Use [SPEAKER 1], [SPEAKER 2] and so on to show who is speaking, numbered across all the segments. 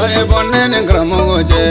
[SPEAKER 1] A ye bɔ ne ni karamɔgɔ cɛ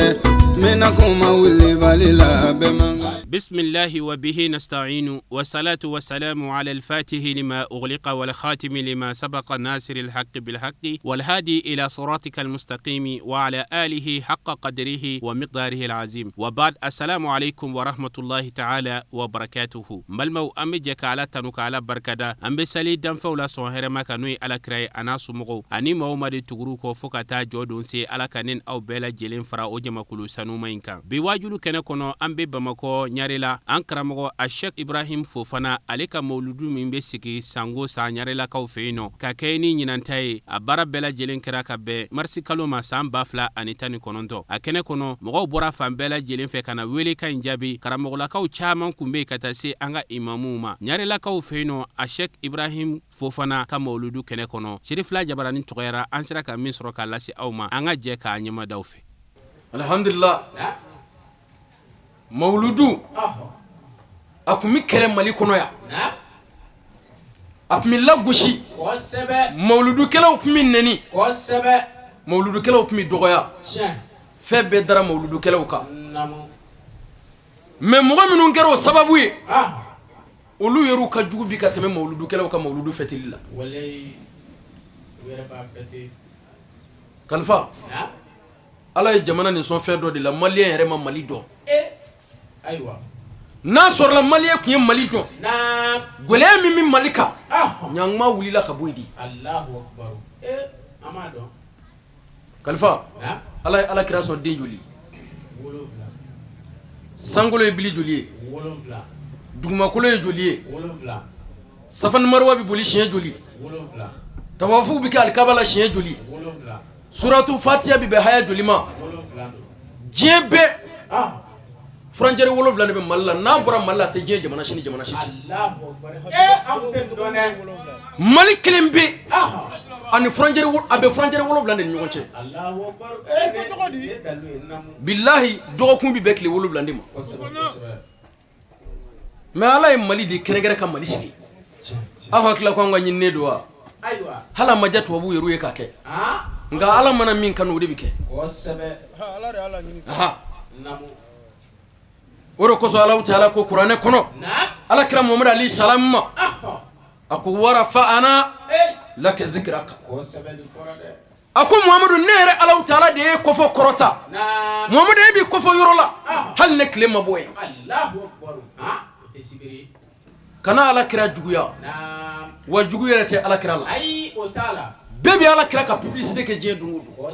[SPEAKER 1] n bɛna kuma wulibali la bɛɛ man kan.
[SPEAKER 2] بسم الله وبه نستعين والصلاة والسلام على الفاتح لما أغلق والخاتم لما سبق ناصر الحق بالحق والهادي إلى صراطك المستقيم وعلى آله حق قدره ومقداره العظيم وبعد السلام عليكم ورحمة الله تعالى وبركاته n balimaw an bɛ jɛ ka ala tanu ka ala barikada an bɛ sali danfɛnw la sɔn hɛrɛma kan n'o ye ala kira ye a n'a somɔgɔw ani maaw ma de tugur'u kɔ fo ka taa jɔ don se ala ka ne aw bɛɛ lajɛlen fara o jamakulu sanuma in kan bi waajulu kɛnɛ kɔnɔ an bɛ bamakɔ ɲarela an karamɔgɔ a shɛk ibrahim fofana ale ka mawuludu min bɛ sigi sango san ɲarelakaw fɛ yen nɔ ka kɛ ni ɲinanta ye a baara bɛɛ lajɛlen kɛra ka bɛn marisi kalo ma san 2019 a kɛnɛ kɔnɔ mɔgɔw bɔra fan bɛɛ lajɛlen fɛ ka na welekan in jaabi karamɔgɔlakaw caman kun bɛ yen ka taa se an ka imamuw ma ɲarelakaw fɛ yen nɔ a shɛk ibrahim fofana ka mawuludu kɛnɛ kɔnɔ sirifila jabarani tɔgɔyara an sera ka min sɔrɔ k'a lase aw ma an ka jɛ k'a ɲɛmadaw fɛ
[SPEAKER 3] Alihamdulila mawuludu a tun bɛ kɛlɛ mali kɔnɔ yan a tun bɛ lagosi mawuludukɛlaw tun bɛ nɛni mawuludukɛlaw tun bɛ dɔgɔya fɛn bɛɛ dara mawuludukɛlaw kan mais mɔgɔ minnu kɛra o sababu ye olu yɛrɛ ka jugu bi ka tɛmɛ mawuludukɛlaw ka mawuludu fɛtili la kalifa ala ye jamana nin sɔn fɛn dɔ de la maliyɛn yɛrɛ ma mali dɔn n'a sɔrɔla maliyɛn tun ye mali dɔn gɛlɛya min bɛ mali kan ɲanguma wulila ka bɔ yen di kalifa ala ye ala kira sɔn den joli sankolo ye bili joli ye dugumakolo ye joli ye safa ni maruwa bɛ boli siɲɛ joli tawafu bɛ kɛ alikaba la siɲɛ joli suratu fatiya bɛ bɛn haya joli ma diɲɛ bɛɛ frontière 7 de bɛ mali la n'a bɔra mali la a tɛ diɲɛ jamana si ni jamana si cɛ mali kelen bɛ ani frontière a bɛ frontière 7 de ni ɲɔgɔn cɛ bilahi dɔgɔkun bɛ bɛn tile 7 de ma mais ala ye mali de kɛrɛnkɛrɛn ka mali sigi aw hakili la ko an ka ɲininen don wa hali a ma diya tubabuw yɛrɛ ye k'a kɛ nka ala mana min kanu o de bɛ kɛ o de kosɔn Alahu taala ko kuranɛ kɔnɔ ala kira Muhamadu alayhi salam ma a ko warafa'ana laka zikraka a ko muhamadu ne yɛrɛ alahu taala de y'e kofɔ kɔrɔta muhamadu e b'i kofɔ yɔrɔ la hali ne tile ma bɔ yen kana ala kira juguya wa jugu yɛrɛ tɛ ala kira la bɛɛ bɛ ala kira ka publicité kɛ diɲɛ don o don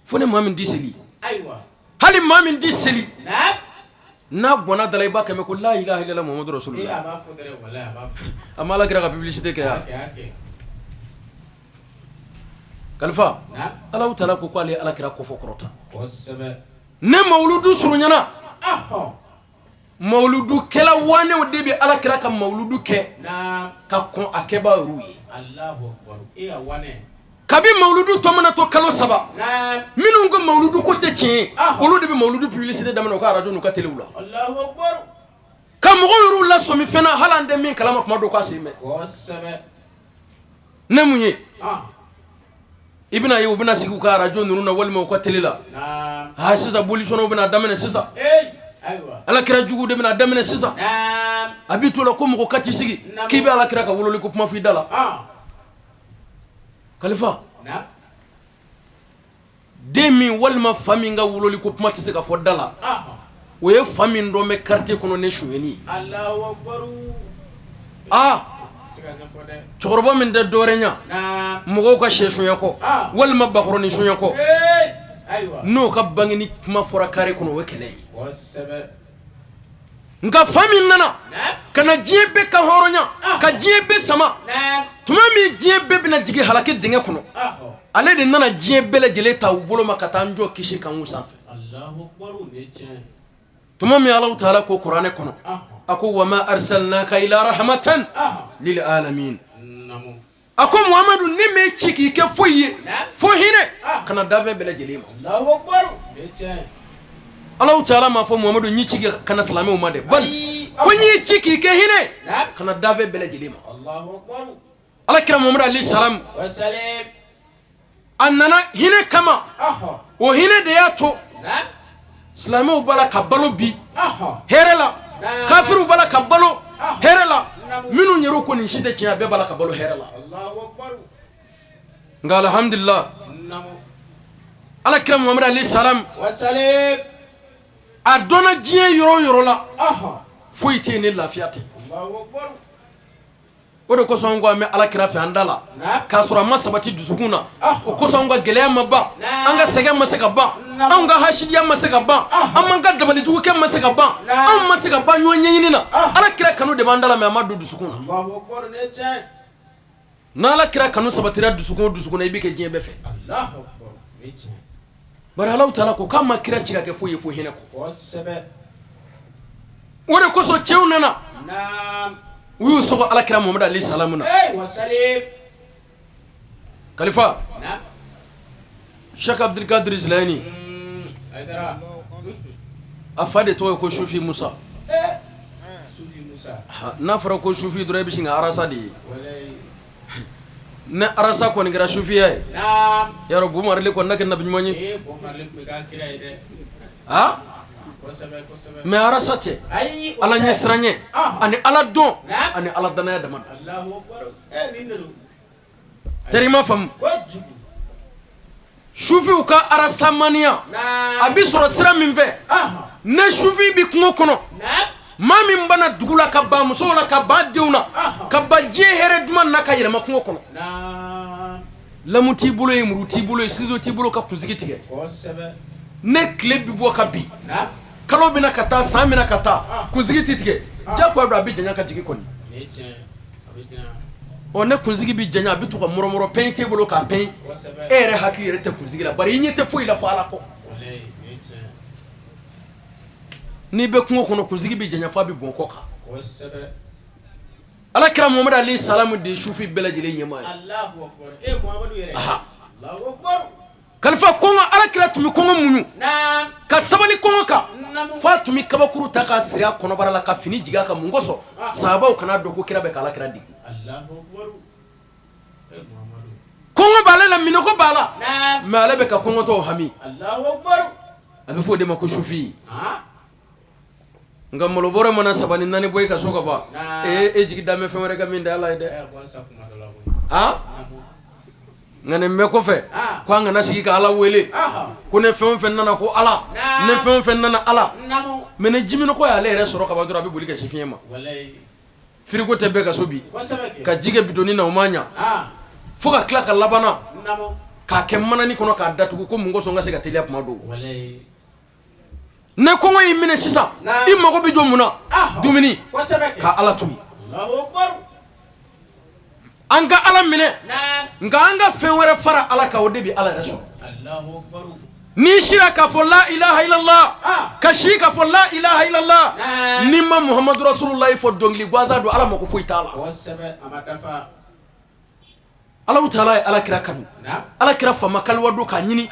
[SPEAKER 3] fo ni maa min tɛ seli hali maa min tɛ seli n'a gwanna da la i b'a kɛmɛ ko la ilaha illallah muhammadu rasulullah a ma ala kira ka publicité kɛ ya kalifa Alahu taala ko k'ale ala kira kofɔ kɔrɔta ne mawuludu surunyana mawuludukɛla wanɛw de bɛ ala kira ka mawuludu kɛ ka kɔn a kɛbaa yɛrɛw ye kabi mawuludu tɔ mana to kalo 3 minnu ko mawuludu ko tɛ tiɲɛ ye olu de bɛ mawuludu publicité daminɛ u ka arajo n'u ka telew la ka mɔgɔw yɛrɛw lasɔmi fɛn na hali an tɛ min kalama kuma dɔw k'a sen bɛ ne mun ye i bɛna ye u bɛna sigi u ka arajo ninnu na walima u ka tele la aa sisan bolisɔnnaw bɛna daminɛ sisan ala kira jugu de bɛna daminɛ sisan a b'i to la ko mɔgɔ ka t'i sigi k'i bɛ ala kira ka wololi ko kuma fɔ i da la kalifa den min walima fa min ka wololi ko kuma tɛ se ka fɔ da la o ye fa min dɔn bɛ quartier kɔnɔ ni sonyɛni ye aa cɛkɔrɔba min tɛ dɔwɛrɛ ɲɛ mɔgɔw ka sɛ sonya kɔ walima bakɔrɔnin sonya kɔ n'o ka bangeni kuma fɔra carré kɔnɔ o ye kɛlɛ ye nka fa min nana ka na diɲɛ bɛɛ ka hɔrɔnya ka diɲɛ bɛɛ sama tuma min diɲɛ bɛɛ bɛna jigin halaki dingɛ kɔnɔ ale de nana diɲɛ bɛɛ lajɛlen ta u bolo ma ka taa n jɔ kisi kan sanfɛ tuma min Alahu taala ko kuranɛ kɔnɔ a ko wama arsalnaka ila rahmatan lil alamin a ko muhamadu ne m'e ci k'i kɛ foyi ye fo hinɛ ka na danfɛn bɛɛ lajɛlen ma Alahu taala m'a fɔ muhamadu n y'i ci ka na silamɛw ma dɛ bali ko n y'i ci k'i kɛ hinɛ ka na danfɛn bɛɛ lajɛlen ma ala kira muhamadu alayhi salam A nana hinɛ kama, o hinɛ de y'a to silamɛw b'a la ka balo bi hɛrɛ la, kafiriw b'a la ka balo hɛrɛ la, minnu yɛrɛ ko nin si tɛ tiɲɛ, a bɛɛ b'a la ka balo hɛrɛ la. Nka alhamdulillah, ala kira Muhamadu alayhi salam, a dɔnna diɲɛ yɔrɔ o yɔrɔ la, foyi tɛ yen ni lafiya tɛ. O de kosɔn an ko an bɛ ala kira fɛ an da la, k'a sɔrɔ a ma sabati dusukun na. O kosɔn an ka gɛlɛya ma ban, an ka sɛgɛn ma se ka ban, anw ka hasidiya ma se ka ban, an man ka dabalijugukɛ ma se ka ban, anw ma se ka ban ɲɔgɔn ɲɛɲini na. Ala kira kanu de b'an da la, mais a ma don dusukun na. N'ala kira kanu sabatira dusukun o dusukun na, i bɛ kɛ diɲɛ bɛɛ fɛ. Bari Alahu taala ko k'a ma kira ci ka kɛ foyi ye fo hinɛ kɔ. O de kosɔn cɛw nana, u y'u sɔgɔ ala kira Muhamadu alayhi salamu na. Kalifa Cheikh Abdulkadir Jilani, a fa de tɔgɔ ye ko Sufi Musa. N'a fɔra ko sufi dɔrɔn, i bɛ sin ka arasa de ye. Ni arasa kɔni kɛra sufiya ye, yarɔ Bob Marley kɔni na kɛ nabi ɲuman ye. A mais arasa tɛ, ala ɲɛ siranɲɛ ani ala dɔn ani ala danaya dama. Teri ma faamu, sufiw ka arasamaniya a bɛ sɔrɔ sira min fɛ, ne sufi bɛ kungo kɔnɔ, maa min banna dugu la, ka ban musow la, ka ban denw na, ka ban diɲɛ hɛrɛ duman na, ka yɛlɛma kungo kɔnɔ, lamu t'i bolo ye, muru t'i bolo ye, ciseau t'i bolo ka kunsigi tigɛ. Ne tile bɛ bɔ ka bin, kalo bɛna ka taa, san bɛna ka taa, kunsigi tɛ tigɛ. Jagoya don, a bɛ janya ka jigin kɔni. Ɔ ne kunsigi bɛ janya, a bɛ to ka mɔrɔmɔrɔ, peigne t'e bolo k'a peigne, e yɛrɛ hakili yɛrɛ tɛ kunsigi la, bari i ɲɛ tɛ foyi la fo ala kɔ. N'i bɛ kungo kɔnɔ, kunsigi bɛ janya f'a bɛ bɔn kɔ kan. Ala kira Muhamadu alayhi salamu de ye sufi bɛɛ lajɛlen ɲɛmaa ye. Kalifa kɔngɔ, ala kira tun bɛ kɔngɔ muɲu ka sabali kɔngɔ kan, f'a tun bɛ kabakuru ta k'a siri a kɔnɔbara la, ka fini jigin a kan. Mun kosɔn? Sahabaw kana dɔn ko kira bɛ ka ala kira degun. Kɔngɔ b'ale la, minnɔgɔ b'a la, mais ale bɛ ka kɔngɔtɔw hami. A bɛ fɔ o de ma ko sufi. Nka malobɔrɛ mana saba ni naani bɔ i ka so ka ban, ee, e jigi dan bɛ fɛn wɛrɛ ka min tɛ ala ye dɛ. Nka nin bɛɛ kɔfɛ, ko an kana sigi ka ala wele ko ne fɛn o fɛn nana ko ala, ne fɛn o fɛn nana ala. Mais ni jiminɔgɔ y'ale yɛrɛ sɔrɔ ka ban dɔrɔn, a bɛ boli ka se fiɲɛ ma. Frigo tɛ bɛɛ ka so bi, ka ji kɛ bidonni na, o ma ɲa, fo ka tila ka labanna k'a kɛ manani kɔnɔ k'a datugu, ko mun kosɔn? N ka se ka teliya kuma don. Ne kɔngɔ y'i minɛ sisan, i mago bɛ jɔ mun na? Dumuni. Ka ala to yen, an ka ala minɛ, nka an ka fɛn wɛrɛ fara ala kan, o de bɛ ala yɛrɛ sɔrɔ. N'i sira k'a fɔ la ilaha illallah, ka si k'a fɔ la ilaha illallah, n'i ma muhamadu rasulullahi fɔ, dɔnkili gansan don, ala mako foyi t'a la. Ala taala ye ala kira kanu, ala kira fa ma kaliwa don k'a ɲini,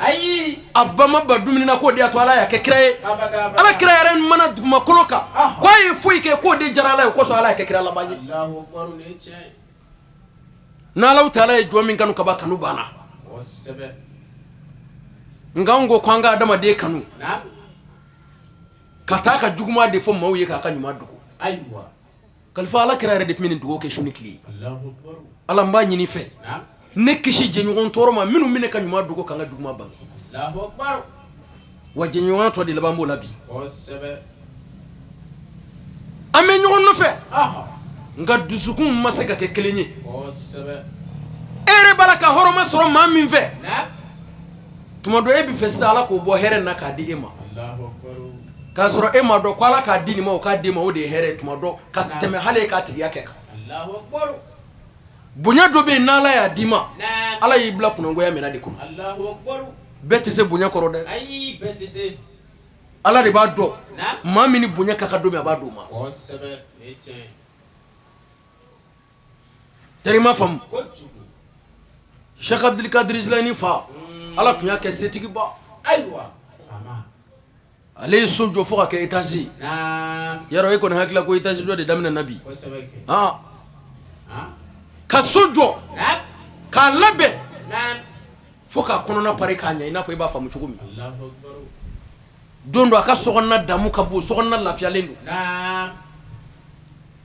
[SPEAKER 3] a ba ma ban dumuni na k'o de y'a to ala y'a kɛ kira ye. Ala kira yɛrɛ ma na dugumakolo kan k'a ye foyi kɛ k'o de diyara ala ye, o kosɔn ala y'a kɛ kira laban ye. N'ala taala ye jɔn min kanu ka ban, kanu banna. Nka an ko ko an ka adamaden kanu, ka taa ka juguman de fɔ maaw ye, k'a ka ɲuman dogo. Kalifa, ala kira yɛrɛ de tun bɛ nin dugawu kɛ su ni tile. Ala, n b'a ɲini fɛ, ne kisi jɛɲɔgɔn tɔɔrɔ ma, minnu bɛ ne ka ɲuman dogo, ka n ka juguman bange. Wa jɛɲɔgɔnya tɔ de laban b'o la bi. An bɛ ɲɔgɔn nɔfɛ, nka dusukun ma se ka kɛ kelen ye. E yɛrɛ b'a la ka hɔrɔma sɔrɔ maa min fɛ, tuma dɔ e bɛ fɛ sisan ala k'o bɔ hɛrɛ na k'a di e ma, k'a sɔrɔ e m'a dɔn ko ala k'a di nin ma, o k'a di ma, o de ye hɛrɛ ye tuma dɔ ka tɛmɛ hali e k'a tigiya kɛ kan. Bonya dɔ bɛ yen, n'ala y'a d'i ma, ala y'i bila kunnagoya minɛ de kɔnɔ. Bɛɛ tɛ se bonya kɔrɔ dɛ. Ala de b'a dɔn maa min ni bonya ka kan don min, a b'a d'o ma. Teri ma faamu, Cheikh Abdul Kadir Jilani fa, ala tun y'a kɛ setigiba. Ale ye so jɔ fo ka kɛ étage ye. Yarɔ, e kɔni hakili ko étage jɔ de daminɛ na bi? Ka so jɔ k'a labɛn. Fo k'a kɔnɔna pari k'a ɲɛ i n'a fɔ i b'a faamu cogo min. Don dɔ a ka sokɔnɔna damu ka bon, sokɔnɔna lafiyalen don.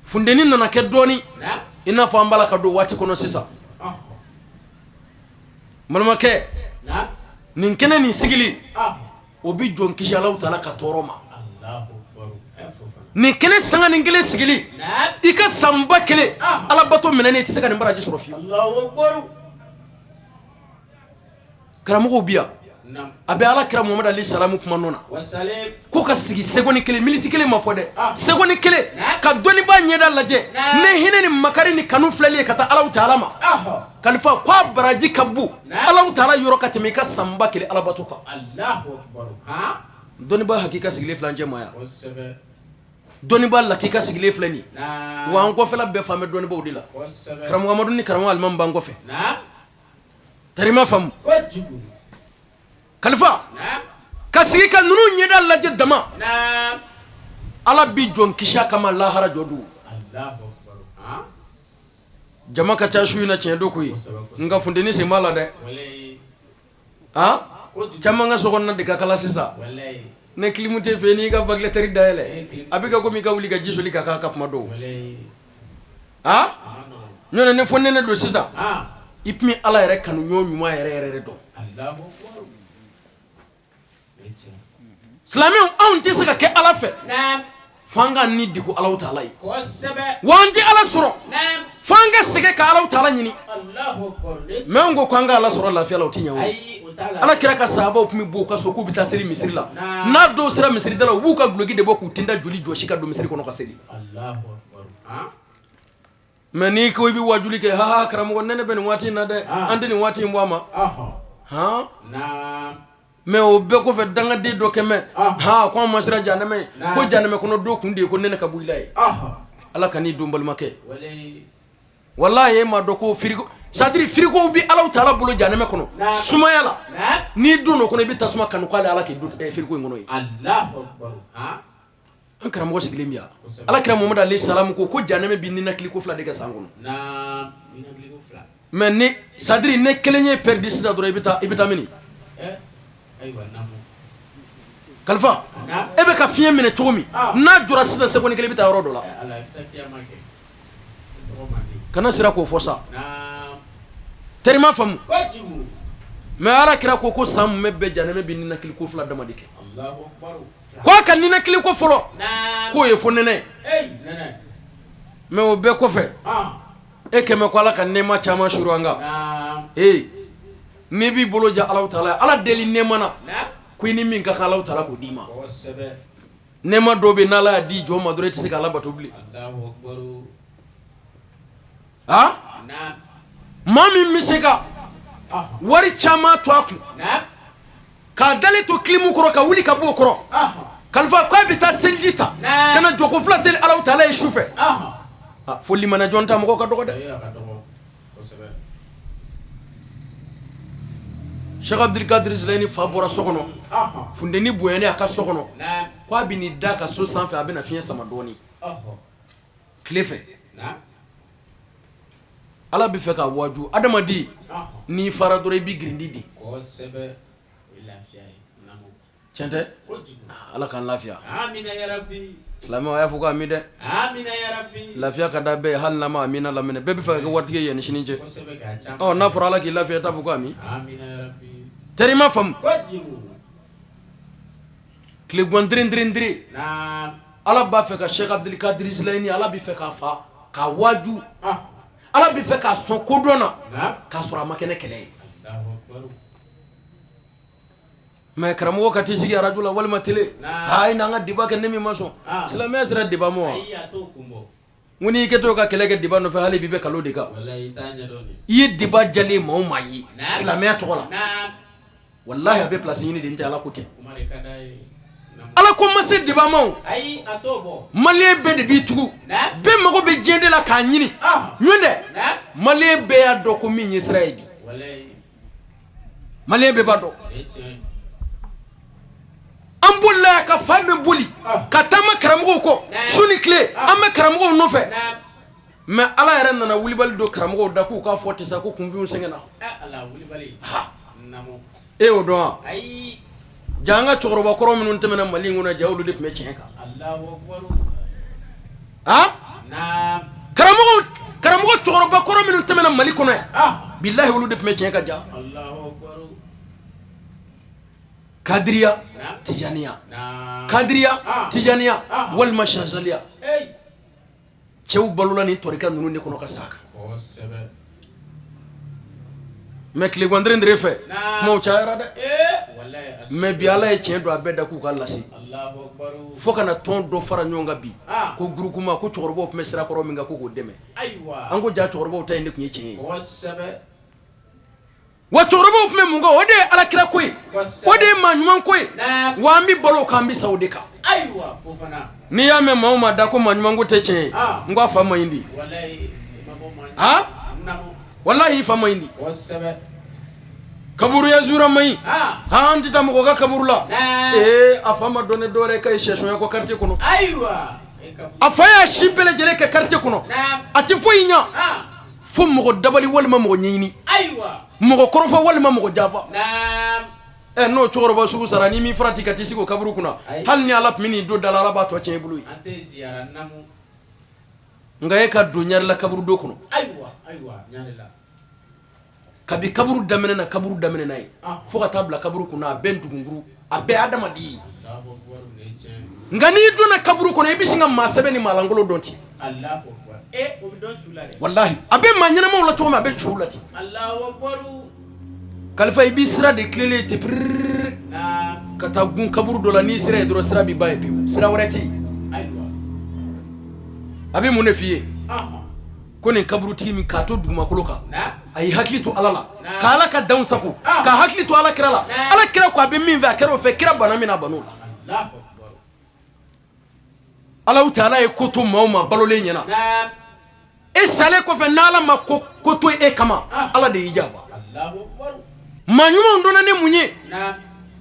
[SPEAKER 3] Funteni nana kɛ dɔɔnin i n'a fɔ an b'a la ka don waati kɔnɔ sisan. Balimakɛ, nin kɛnɛ nin sigili, o bɛ jɔn kisi Alahu taala ka tɔɔrɔ ma. Nin kɛnɛ sanga nin kelen sigili, i ka san 1000 alabato minɛnen, i tɛ se ka nin baraji sɔrɔ fiyewu. Karamɔgɔw bi yan, a bɛ ala kira Muhamadu alayhi salamu kuma nɔ na ko ka sigi seconde kelen, miniti kelen ma fɔ dɛ, seconde kelen ka dɔnnibaa ɲɛda lajɛ ne hinɛ ni makari ni kanu filɛli ye ka taa Alahu taala ma. Kalifa ko a baraji ka bon Alahu taala yɔrɔ ka tɛmɛ i ka san 1000 alabato kan. Dɔnnibaa hakika sigilen filɛ an cɛ ma yan, dɔnnibaa lakika sigilen filɛ nin, wa an kɔfɛla bɛɛ fan bɛ dɔnnibaaw de la. Karamɔgɔ Amadu ni karamɔgɔ alimami b'an kɔfɛ. Tari ma faamu. Kalifa ka sigi ka ninnu ɲɛda lajɛ dama, Ala bi jɔn kisi a kama lahara jɔ don. Jama ka ca su in na, tiɲɛ don koyi, nka funteni sen b'a la dɛ. A caman ka sokɔnɔna de ka kalan sisan. Ne clim tɛ fɛ, n'i ka ventilateur dayɛlɛ, a bɛ kɛ komi i ka wuli ka ji soli ka k'a ka kuma dɔw. A ɲɔn ne fo nɛnɛ don sisan, i tun bɛ Ala yɛrɛ kanu ɲɔgɔn ɲuman yɛrɛ yɛrɛ dɔn. Silamɛw, anw tɛ se ka kɛ Ala fɛ fo an ka ni degun Alahu taala ye, wa an tɛ Ala sɔrɔ fo an ka sɛgɛn ka Alahu taala ɲini. Mais anw ko k'an ka Ala sɔrɔ lafiya la, o tɛ ɲɛ. O Ala kira ka sahabaw tun bɛ bɔ u ka so k'u bɛ taa seli misiri la. N'a dɔw sera misiri da la, u b'u ka duloki de bɔ k'u tinda joli jɔsi ka don misiri kɔnɔ ka seli. Mais n'i ko i bɛ wajuli kɛ, ha, karamɔgɔ, nɛnɛ bɛ nin waati in na dɛ, an tɛ nin waati in bɔ a ma han. Mais o bɛɛ kɔfɛ, dangaden dɔ kɛmɛ ha ko an ma siran janɛmɛ ye, ko janɛmɛ kɔnɔ don kun de ye ko nɛnɛ ka bɔ i la ye. Ala ka n'i don, balimakɛ. Walahi, e m'a dɔn ko frigo, c'est-à-dire frigo bɛ Alahu taala bolo janɛmɛ kɔnɔ sumaya la. N'i don o kɔnɔ, i bɛ tasuma kanu k'ale Ala k'i don frigo in kɔnɔ yen. An karamɔgɔ sigilen bi yan, Ala kira Muhamadu alayhi salamu ko janɛmɛ bɛ ninakili ko fila de kɛ san kɔnɔ. Mais ni c'est-à-dire ne kelen ye perdu sisan dɔrɔn, i bɛ taa mini? Kalifa, e bɛ ka fiɲɛ minɛ cogo min, n'a jɔra sisan seconde kelen, i bɛ taa yɔrɔ dɔ la. Kana sira k'o fɔ sa, terima faamu. Mais Ala kira ko san mun bɛɛ janɛmɛ bɛ ninakili ko fila dama de kɛ. Ko a ka ninakili ko fɔlɔ, k'o ye fo nɛnɛ. Mais o bɛɛ kɔfɛ, e kɛmɛ ko Ala ka nɛɛma caman suru an kan. Ee, n'i b'i bolo ja Alahu taala, Ala deli nɛɛma na ko i ni min ka kan, Alahu taala k'o d'i ma. Nɛɛma dɔw bɛ yen, n'Ala y'a di jɔn ma dɔrɔn, i tɛ se k'Ala bato bilen. A maa min bɛ se ka wari caman to a kun k'a dalen to clim kɔrɔ, ka wuli ka bɔ o kɔrɔ, kalifa k'a bɛ taa seliji ta ka na jɔko fila seli Alahu taala ye su fɛ, fo limana jɔn ta mɔgɔ ka dɔgɔ dɛ. Cheikh Abdul Jilani fa bɔra so kɔnɔ, funteni bonyalen a ka so kɔnɔ, ko a bɛ n'i da ka so sanfɛ, a bɛna fiɲɛ sama dɔɔnin tile fɛ. Ala bɛ fɛ ka waju adamaden, n'i fara dɔrɔn, i bɛ girindi de. Tiɲɛ tɛ? Ala k'an lafiya. Silamɛw, a y'a fɔ ko ami dɛ. Lafiya ka da bɛɛ ye, hali n'an ma amina laminɛ. Bɛɛ bɛ fɛ ka kɛ waritigi ye yanni sini cɛ. Ɔ, n'a fɔra Ala k'i lafiya, i t'a fɔ ko ami. Teri ma faamu. Tilegan diri, Ala b'a fɛ ka Cheikh Abdul Kadir Jilani, Ala bɛ fɛ k'a fa k'a waju, Ala bɛ fɛ k'a sɔn kodɔn na k'a sɔrɔ a ma kɛ ne kɛlɛ ye. Mais karamɔgɔ ka t'i sigi arajo la walima télé, ayi, n'an ka débat kɛ, ne min ma sɔn, silamɛya sera débat ma wa? N ko n'i kɛtɔ ka kɛlɛ kɛ débat nɔfɛ, hali bi bɛ kalo de kan. I ye débat jalen maa o maa ye silamɛya tɔgɔ la, walahi, a bɛ place ɲini de, n tɛ Ala ko tɛ. Ala ko ma se débat ma. O malien bɛɛ de b'i tugu, bɛɛ mago bɛ diɲɛ de la k'a ɲini. Ɲɔ dɛ, malien bɛɛ y'a dɔn ko min ye sira ye bi, malien bɛɛ b'a dɔn. An bolila yan ka fan bɛɛ boli ka taama karamɔgɔw kɔ su ni tile, an bɛ karamɔgɔw nɔfɛ. Mais Ala yɛrɛ nana wulibali don karamɔgɔw da k'u k'a fɔ ten sa ko kunfinw sɛgɛnna. Ha, E y'o dɔn wa? Ja an ka cɛkɔrɔbakɔrɔ minnu tɛmɛna Mali in kɔnɔ, ja olu de tun bɛ tiɲɛ kan. A karamɔgɔ cɛkɔrɔbakɔrɔ minnu tɛmɛna Mali kɔnɔ yan, bilahi olu de tun bɛ tiɲɛ kan. Ja kadiriya, tijaniya, kadiriya, tijaniya walima shazaliya, cɛw balola ni tɔrika ninnu de kɔnɔ ka sa kan. Mais tilegan fɛ kumaw cayara dɛ. Mais bi Ala ye tiɲɛ don a bɛɛ da k'u ka lase fo ka na tɔn dɔ fara ɲɔgɔn kan bi ko groupement, ko cɛkɔrɔbaw tun bɛ sira kɔrɔ min kan, ko k'o dɛmɛ. An ko ja cɛkɔrɔbaw ta in de tun ye tiɲɛ ye. Wa cɛkɔrɔbaw tun bɛ mun kan? O de ye alakira ko ye, o de ye maa ɲuman ko ye. Wa an bɛ balo kan, an bɛ sa o de kan. N'i y'a mɛn maa o maa da ko maa ɲuman ko tɛ tiɲɛ ye, n ko a fa man ɲi di. A walahi, i fa man ɲi di. Kaburuya zura man ɲi. An tɛ taa mɔgɔ ka kaburu la. Ee, a fa ma dɔn ne dɔwɛrɛ ka ye sɛsonya kɔ quartier kɔnɔ. A fa y'a si bɛɛ lajɛlen kɛ quartier kɔnɔ, a tɛ foyi ɲɛ fo mɔgɔ dabali walima mɔgɔ ɲɛɲini, mɔgɔ kɔrɔfɔ walima mɔgɔ janfa. Ɛ, n'o cɛkɔrɔba sugu sara, ni min farati ka t'i sigi o kaburu kunna, hali ni Ala tun bɛ n'i don da la, Ala b'a tɔ tiɲɛ i bolo ye. Nka e ka don Ɲarela kaburudo kɔnɔ, kabi kaburu daminɛ na, kaburu daminɛ na ye fo ka taa bila kaburu kunna, a bɛɛ dugunkuru, a bɛɛ adamaden ye. Nka n'i donna kaburu kɔnɔ, i bɛ sin ka maa sɛbɛ ni maalankolon dɔn ten. Walahi, a bɛ maa ɲɛnamaw la cogo min, a bɛ suw la ten. Kalifa, i b'i sira de tilelen ten piriri ka taa gun kaburu dɔ la. N'i sera yen dɔrɔn, sira b'i ban yen pewu, sira wɛrɛ tɛ yen. A bɛ mun de f'i ye? Ko nin kaburutigi min k'a to dugumakolo kan, a y'i hakili to Ala la, ka Ala ka danw sago, ka hakili to Ala kira la. Ala kira ko a bɛ min fɛ, a kɛra o fɛ. Kira banna min na, a ban'o la. Alahu taala ye ko to maaw ma balolen ɲɛna. E salen kɔfɛ, n'Ala ma ko to e kama, Ala de y'i janfa. Maa ɲumanw dɔnna ni mun ye?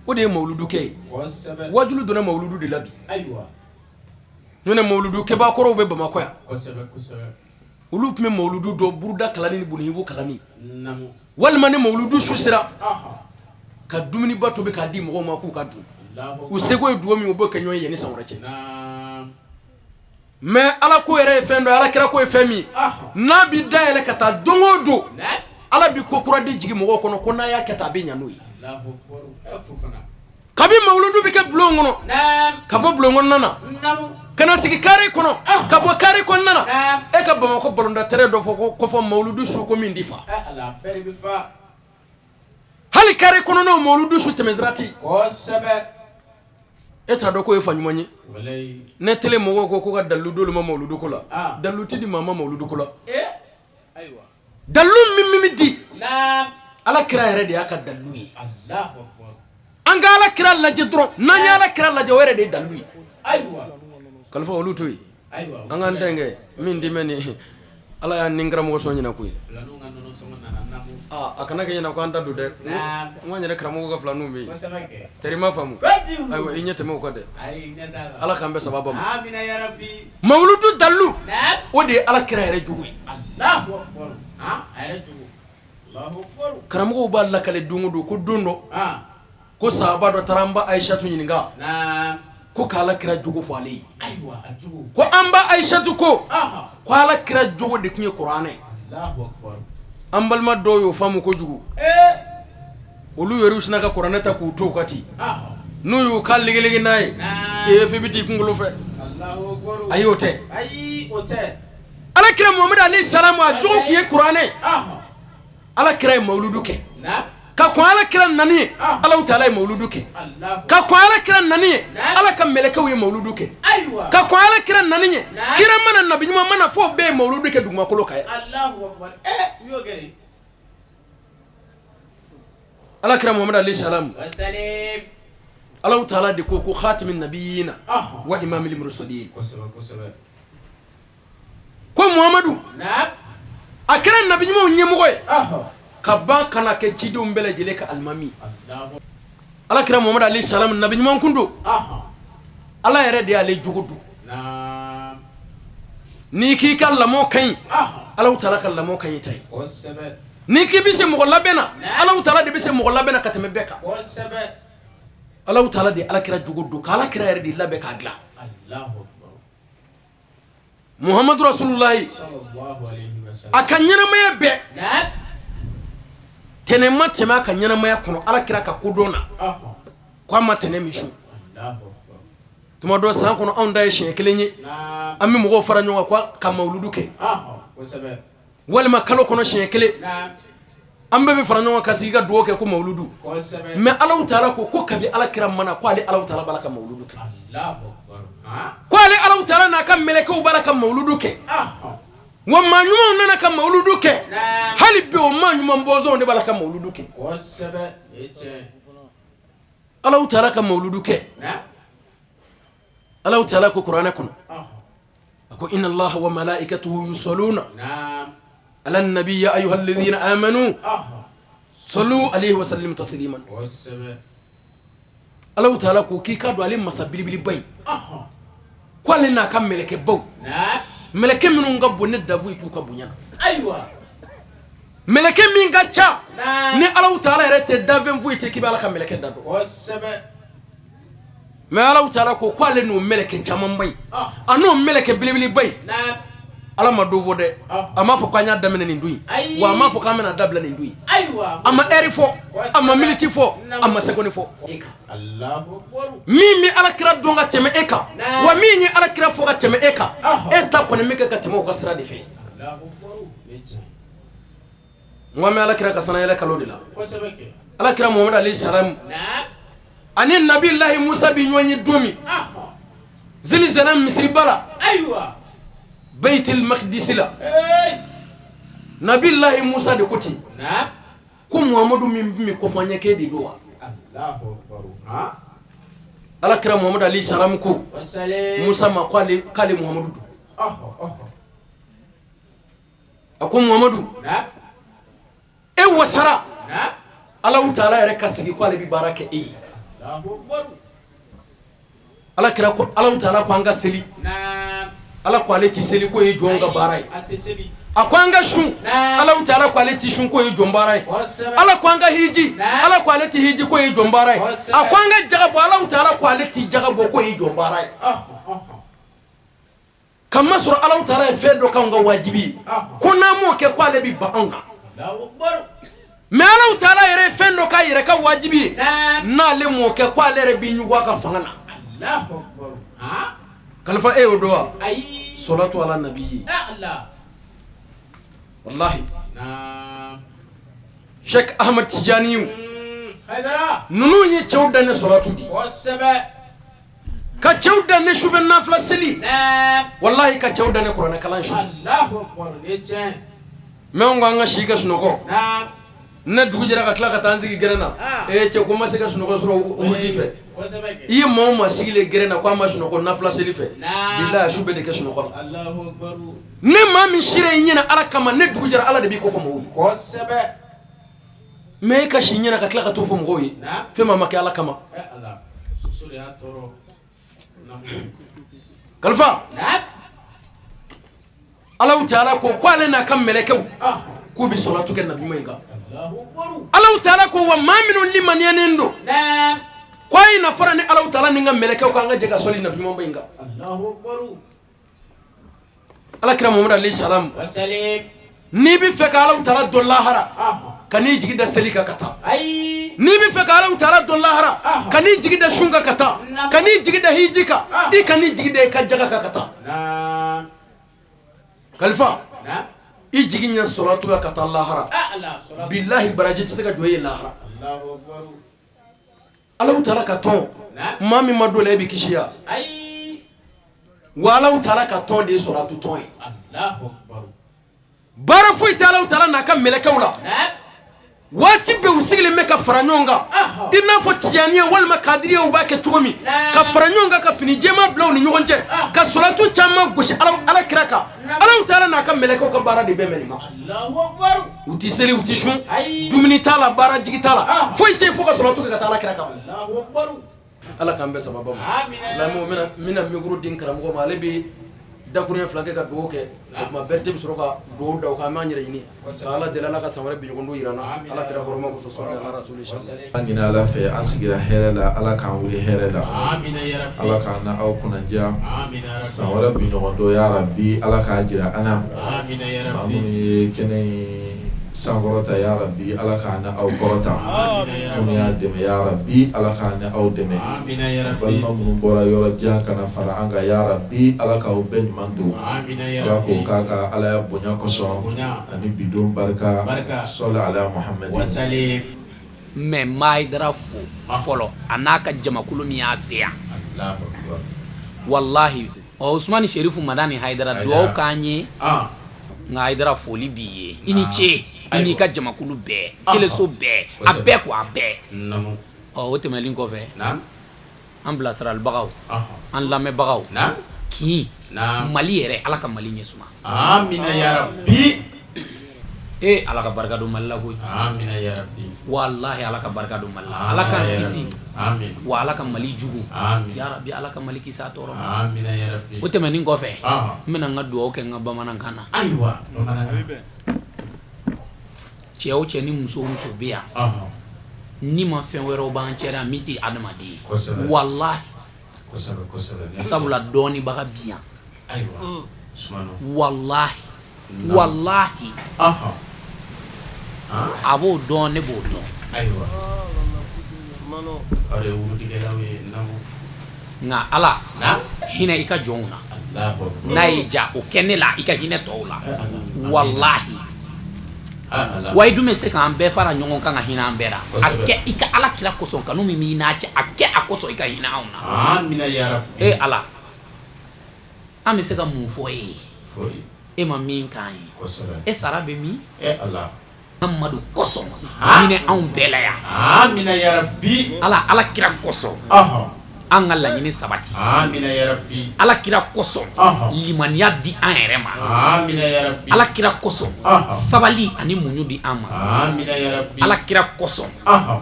[SPEAKER 3] O de ye mawuludu kɛ ye. Wajulu donna mawuludu de la bi. N'o tɛ, mawuludu kɛbaa kɔrɔw bɛ Bamakɔ yan, olu tun bɛ mawuludu dɔn buruda kalanni ni bunihibu kalanni, walima ni mawuludu su sera, ka dumuniba tobi k'a di mɔgɔw ma k'u ka dun. U seko ye dugawu min, u b'o kɛ ɲɔgɔn ye yanni san wɛrɛ cɛ. Mais Ala ko yɛrɛ ye fɛn dɔ ye, Ala kira ko ye fɛn min ye, n'a bɛ dayɛlɛ ka taa don o don, Ala bɛ ko kura di jigin mɔgɔw kɔnɔ ko n'a y'a kɛ tan, a bɛ ɲa n'o ye. Kabi mawuludu bɛ kɛ bulon kɔnɔ, ka bɔ bulon kɔnɔna na ka na sigi kare kɔnɔ, ka bɔ kare kɔnɔna na, e ka Bamakɔ balontan terrain dɔ fɔ ko kɔfɔ mawuludu su ko min di fa. Hali kare kɔnɔnaw, mawuludu su tɛmɛsira tɛ yen. E t'a dɔn k'o ye fa ɲuman ye? Ne tele mɔgɔw ko ka dalilu d'olu ma mawuludu ko la. Dalilu tɛ di maa ma mawuludu ko la. Dalilu min min bɛ di, Ala kira yɛrɛ de y'a ka dalilu ye. An ka Ala kira lajɛ dɔrɔn. N'an ye Ala kira lajɛ, o yɛrɛ de ye dalilu ye. Kalifa, olu to yen, an k'an denkɛ min di mɛn ni Ala y'a ni karamɔgɔ sɔn ɲɛna koyi. A kana kɛ ɲɛna ko an ta don dɛ. N ko an yɛrɛ karamɔgɔ ka filaninw bɛ yen. Teri ma faamu. Ayiwa, i ɲɛ tɛmɛ o kan dɛ. Ala k'an bɛɛ sababa ma. Mawuludu dalilu, o de ye Ala kira yɛrɛ jogo ye. Karamɔgɔw b'a lakale don o don ko don dɔ ko sahaba dɔ taara an ba Ayisatu ɲininka ko k'Ala kira jogo fɔ ale ye. Ko an ba Ayisatu ko ko Ala kira jogo de tun ye kuranɛ. An balima dɔw y'o faamu kojugu, olu yɛrɛ sinna ka kuranɛ ta k'u to ka ten, n'u y'u ka legelege n'a ye, ee, f'i bɛ t'i kunkolo fɛ. Ayi, o tɛ. Ala kira Muhamadu alayhi salamu, a jogo tun ye kuranɛ. Ala kira ye mawuludu kɛ ka kɔn Ala kira nani ye. Alahu taala ye mawuludu kɛ ka kɔn Ala kira nani ye. Ala ka mɛlɛkɛw ye mawuludu kɛ ka kɔn Ala kira nani ye. Kira mana, nabi ɲuman mana, fo bɛɛ ye mawuludu kɛ dugumakolo kan yan. Ala kira Muhamadu alayhi salamu, Alahu taala de ko ko khatimi nabiyina wa imamil mursalin, ko Muhamadu a kɛra nabi ɲumanw ɲɛmɔgɔ ye ka ban ka na kɛ cidenw bɛɛ lajɛlen ka alimami. Ala kira Muhamadu alayhi salam, nabi ɲuman kun don. Ala yɛrɛ de y'ale jogo don. N'i k'i ka lamɔ ka ɲi, Alahu taala ka lamɔ ka ɲi ta ye. Ni k'i bɛ se mɔgɔ labɛn na, Alahu taala de bɛ se mɔgɔ labɛn na ka tɛmɛ bɛɛ kan. Alahu taala de ala kira jogo don, k'ala kira yɛrɛ de labɛn k'a dilan. Muhamadu Rasulullahi, a ka ɲɛnamaya bɛɛ, tɛnɛn ma tɛmɛ a ka ɲɛnamaya kɔnɔ ala kira ka kodɔn na ko a ma tɛnɛn min sun. Tuma dɔ san kɔnɔ, anw ta ye siɲɛ kelen ye, an bɛ mɔgɔw fara ɲɔgɔn kan ka mawuludu kɛ, walima kalo kɔnɔ siɲɛ kelen, an bɛɛ bɛ fara ɲɔgɔn kan sigi ka dugawu kɛ ko mawuludu. Mais Alahu taala ko kabi ala kira ma na, ko ale Alahu taala b'a la ka mawuludu kɛ, ko ale Alahu taala n'a ka mɛlɛkɛw b'a la ka mawuludu kɛ, wa maa ɲumanw nana ka mawuludu kɛ. Hali bi o maa ɲuman bɔnsɔnw de b'a la ka mawuludu kɛ. Alahu taala ka mawuludu kɛ. Alahu taala ko kuranɛ kɔnɔ, a ko: inna Allaha wa malaikatahu yusalluna ala nabi ya ayyuha alladhina amanu sallu alayhi wa sallimu tasliman. Alahu taala ko k'i ka dɔn ale masa belebeleba in, ko ale n'a ka mɛlɛkɛbaw, mɛlɛkɛ minnu ka bon ne dafu ye t'u ka bonya na, mɛlɛkɛ min ka ca ni Alahu taala yɛrɛ tɛ, danfɛn foyi tɛ k'i bɛ Ala ka mɛlɛkɛ da dɔn. Mais Alahu taala ko k'ale n'o mɛlɛkɛ camanba in, a n'o mɛlɛkɛ belebeleba in, Ala ma don fɔ dɛ. A m'a fɔ k'an y'a daminɛ nin don in, wa a m'a fɔ k'an bɛna dabila nin don in. A ma heure fɔ, a ma minute fɔ, a ma seconde fɔ e kan. Min bɛ ala kira dɔn ka tɛmɛ e kan, wa min ye ala kira fɔ ka tɛmɛ e kan, e ta kɔni bɛ kɛ ka tɛmɛ o ka sira de fɛ. N ko an bɛ ala kira ka sanayɛlɛ kalo de la. Ala kira Muhamadu alayhi salam ani Nabilahi Musa bɛ ɲɔgɔn ye don min Zerizalɛmu misiriba la, Baitul Maqdis la, Nabilahi Musa de ko ten ko Muhamadu min bɛ kofɔ an ye, k'e de don wa? Ala kira Muhamadu alayhi salam ko Musa ma k'ale Muhamadu don. A ko Muhamadu, e wasara Alahu taala yɛrɛ ka sigi ko ale bɛ baara kɛ e ye. Ala kira ko Alahu taala ko an ka seli, Ala ko ale tɛ seli, k'o ye jɔn ka baara ye. A ko an ka sun, Alahu taala ko ale tɛ sun, k'o ye jɔn baara ye. Ala ko an ka hiji, Ala ko ale tɛ hiji, k'o ye jɔn baara ye. A ko an ka jaga bɔ, Alahu taala ko ale tɛ jaga bɔ, k'o ye jɔn baara ye. K'a masɔrɔ Alahu taala ye fɛn dɔ k'anw ka wajibi ye, ko n'an m'o kɛ, ko ale bɛ ban anw na. Mais Alahu taala yɛrɛ ye fɛn dɔ k'a yɛrɛ ka wajibi ye, n'ale m'o kɛ, ko ale yɛrɛ bɛ ɲugun a ka fanga na. Kalifa, e y'o dɔn wa? Sɔlatu ala nabi ye, walahi. Sheikh Ahmad Tijani ninnu ye cɛw dan ni sɔlatu di, ka cɛw dan ni sufɛ nafila seli, walahi, ka cɛw dan ni kuranɛ kalan sufɛ. Mais anw ko an ka si ka sunɔgɔ, ne dugu jɛra ka tila ka taa n sigi gɛrɛn na. Ee cɛ, ko n ma se ka sunɔgɔ sɔrɔ wurudi fɛ. I ye maa o maa sigilen gɛrɛn na ko a ma sunɔgɔ nafila seli fɛ, bilahi, a su bɛɛ de kɛ sunɔgɔ la. Ne maa min sira i ɲɛna Ala kama, ne dugu jɛra, Ala de b'i kofɔ mɔgɔw ye. Mais e ka si ɲɛna ka tila ka t'o fɔ mɔgɔw ye, fɛn ma kɛ Ala kama. Kalifa, Alahu taala ko ko ale n'a ka mɛlɛkɛw k'u bɛ sɔlatu kɛ nabi in kan. Alahu taala ko wa maa minnu limaniyanen don, ko a ye na fara ni Alahu taala ni n ka mɛlɛkɛw kan, an ka jɛ ka sɔli nabi in kan. Ala kira Muhamadu alayhi salam, n'i bɛ fɛ ka Alahu taala dɔn lahara, ka n'i jigi da seli kan ka taa. N'i bɛ fɛ ka Alahu taala dɔn lahara, ka n'i jigi da sun kan ka taa, ka n'i jigi da hiji kan, i ka n'i jigi da i ka jaga kan ka taa. Kalifa, i jigi ɲɛ sɔlatu la ka taa lahara, bilahi, baraji tɛ se ka jɔ i ye lahara. Alahu taala ka tɔn, maa min ma don la, e bɛ kisi ya wa? Alahu taala ka tɔn de ye sɔlatu tɔn ye. Baara foyi tɛ Alahu taala n'a ka mɛlɛkɛw la, waati bɛɛ u sigilen bɛ ka fara ɲɔgɔn kan, i n'a fɔ tijaniya walima kadiriyaw b'a kɛ cogo min, ka fara ɲɔgɔn kan ka fini jɛman bila u ni ɲɔgɔn cɛ, ka sɔlatu caman gosi Ala kira kan. Alahu taala n'a ka mɛlɛkɛw ka baara de bɛ mɛn nin ma. U tɛ seli, u tɛ sun, dumuni t'a la, baara jigi t'a la, foyi tɛ yen fo ka sɔlatu kɛ ka taa Ala kira kan. Ala k'an bɛɛ sababa ma. Silamɛw, n bɛna micro di karamɔgɔ ma, ale bɛ Dakuruɲɛ 2 kɛ ka dugawu kɛ, o tuma Berete bɛ sɔrɔ ka dugawu da o kan. An b'an yɛrɛ ɲini ka Ala deli, Ala ka san wɛrɛ biɲɔgɔndon jira an na, Ala kira hɔrɔma kosɔn, sɔli ala rasuli.
[SPEAKER 4] An ɲini Ala fɛ, an sigira hɛrɛ la, Ala k'an wuli hɛrɛ la, Ala k'an na aw kunnadiya san wɛrɛ biɲɔgɔndon, ya rabi, Ala k'a jira an na. Maa minnu ye kɛnɛ in sankɔrɔta, ya rabi, Ala k'an na aw kɔrɔta. Minnu y'a dɛmɛ, ya rabi, Ala k'an na aw dɛmɛ. Balima minnu bɔra yɔrɔ jan ka na fara an kan, ya rabi, Ala k'aw bɛɛ ɲuman don, Ala k'o k'a ka Alaya bonya kosɔn ani bidon barika, sɔli ala Muhamadi.
[SPEAKER 5] Mais n b'Ayidara fo fɔlɔ, a n'a ka jamakulu min y'a se yan, walahi. Ɔ Usumani Sherifu Madani Hayidara, dugawu k'an ye. Nka Hayidara, foli b'i ye, i ni ce, i n'i ka jamakulu bɛɛ, keleso bɛɛ, a bɛɛ ko a bɛɛ. Ɔ o tɛmɛnen kɔfɛ, an bilasiralibagaw, an lamɛnbagaw, kin Mali yɛrɛ, Ala ka Mali ɲɛ suma.
[SPEAKER 2] Amina yarabi.
[SPEAKER 5] Ee, Ala ka barika don Mali la koyi.
[SPEAKER 2] Amina yarabi.
[SPEAKER 5] Walahi, Ala ka barika don Mali la, Ala k'an kisi.
[SPEAKER 2] Amin.
[SPEAKER 5] Wa Ala ka Mali jugu.
[SPEAKER 2] Amin.
[SPEAKER 5] Yarabi, Ala ka Mali kisi a tɔɔrɔ ma.
[SPEAKER 2] Amina yarabi.
[SPEAKER 5] O tɛmɛnen kɔfɛ, n bɛna n ka dugawu kɛ n ka bamanankan na.
[SPEAKER 2] Ayiwa, bamanankan.
[SPEAKER 5] Cɛ o cɛ ni muso o muso bɛ yan, ni ma fɛn wɛrɛw b'an cɛ la min tɛ adamaden ye, walahi. Sabula dɔɔnibaga bi yan.
[SPEAKER 2] Ayiwa, Sumano.
[SPEAKER 5] Walahi, walahi, a b'o dɔn, ne b'o dɔn.
[SPEAKER 2] Ayiwa, aw de ye wurudikɛlaw ye, naamu.
[SPEAKER 5] Nka Ala hinɛ i ka jɔnw na, n'a y'i ja o kɛ ne la, i ka hinɛ tɔw la, walahi. Wa i dun bɛ se k'an bɛɛ fara ɲɔgɔn kan ka hinɛ an bɛɛ la. A kɛ i ka Ala kira kosɔn, kanu min b'i n'a cɛ, a kɛ a kosɔn i ka hinɛ anw na.
[SPEAKER 2] Amina yarabi.
[SPEAKER 5] E Ala, an bɛ se ka mun fɔ e ye e ma min k'an ye? E sara bɛ min? Muhamadu kosɔn, hinɛ anw bɛɛ la yan.
[SPEAKER 2] Amina yarabi.
[SPEAKER 5] Ala, Ala kira kosɔn, an ka laɲini sabati.
[SPEAKER 2] Amina yarabi.
[SPEAKER 5] Ala kira kosɔn, limaniya di an yɛrɛ ma.
[SPEAKER 2] Amina yarabi.
[SPEAKER 5] Ala kira kosɔn, sabali ani muɲu di an ma.
[SPEAKER 2] Amina yarabi.
[SPEAKER 5] Ala kira kosɔn,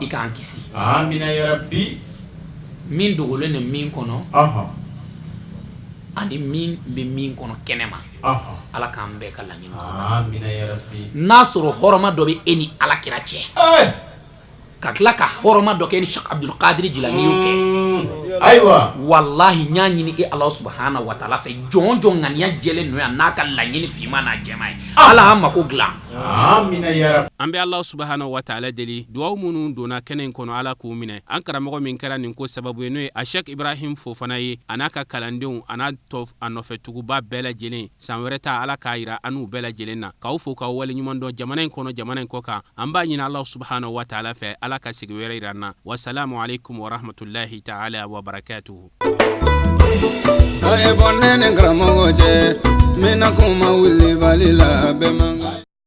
[SPEAKER 5] i k'an kisi.
[SPEAKER 2] Amina yarabi.
[SPEAKER 5] Min dogolen ni min kɔnɔ ani min bɛ min kɔnɔ kɛnɛma, Ala k'an bɛɛ ka laɲini sabati. N'a sɔrɔ hɔrɔma dɔ bɛ e ni Ala kira cɛ, ka tila ka hɔrɔma dɔ kɛ ni Cheikh Abdul Qadir Jilani y'o kɛ.
[SPEAKER 2] Ayiwa,
[SPEAKER 5] walahi, n y'a ɲini e Ala subahana wa taala fɛ, jɔn jɔn ŋaniya jɛlen nɔ yan n'a ka laɲini finman n'a jɛman ye, Ala y'an mako dilan.
[SPEAKER 2] Amina yarabi. An bɛ Ala subahana wa taala deli, duwawu minnu donna kɛnɛ in kɔnɔ, Ala k'u minɛ. An karamɔgɔ min kɛra nin ko sababu ye, n'o ye a Cheikh Ibrahim Fofana ye, a n'a ka kalandenw, a n'a tɔ a nɔfɛtuguba bɛɛ lajɛlen, san wɛrɛ ta Ala k'a yira an n'u bɛɛ lajɛlen na. K'aw fo k'aw waleɲuman dɔn jamana in kɔnɔ, jamana in kɔ kan. An b'a ɲini Ala subahana wa taala fɛ, Ala ka sigi wɛrɛ yira an na. Wasalamu aleykum warahmatulahi taala wabarakatuhu.
[SPEAKER 1] A ye bɔ ne ni karamɔgɔ cɛ, n bɛna kuma wulibali la, bɛɛ man kan.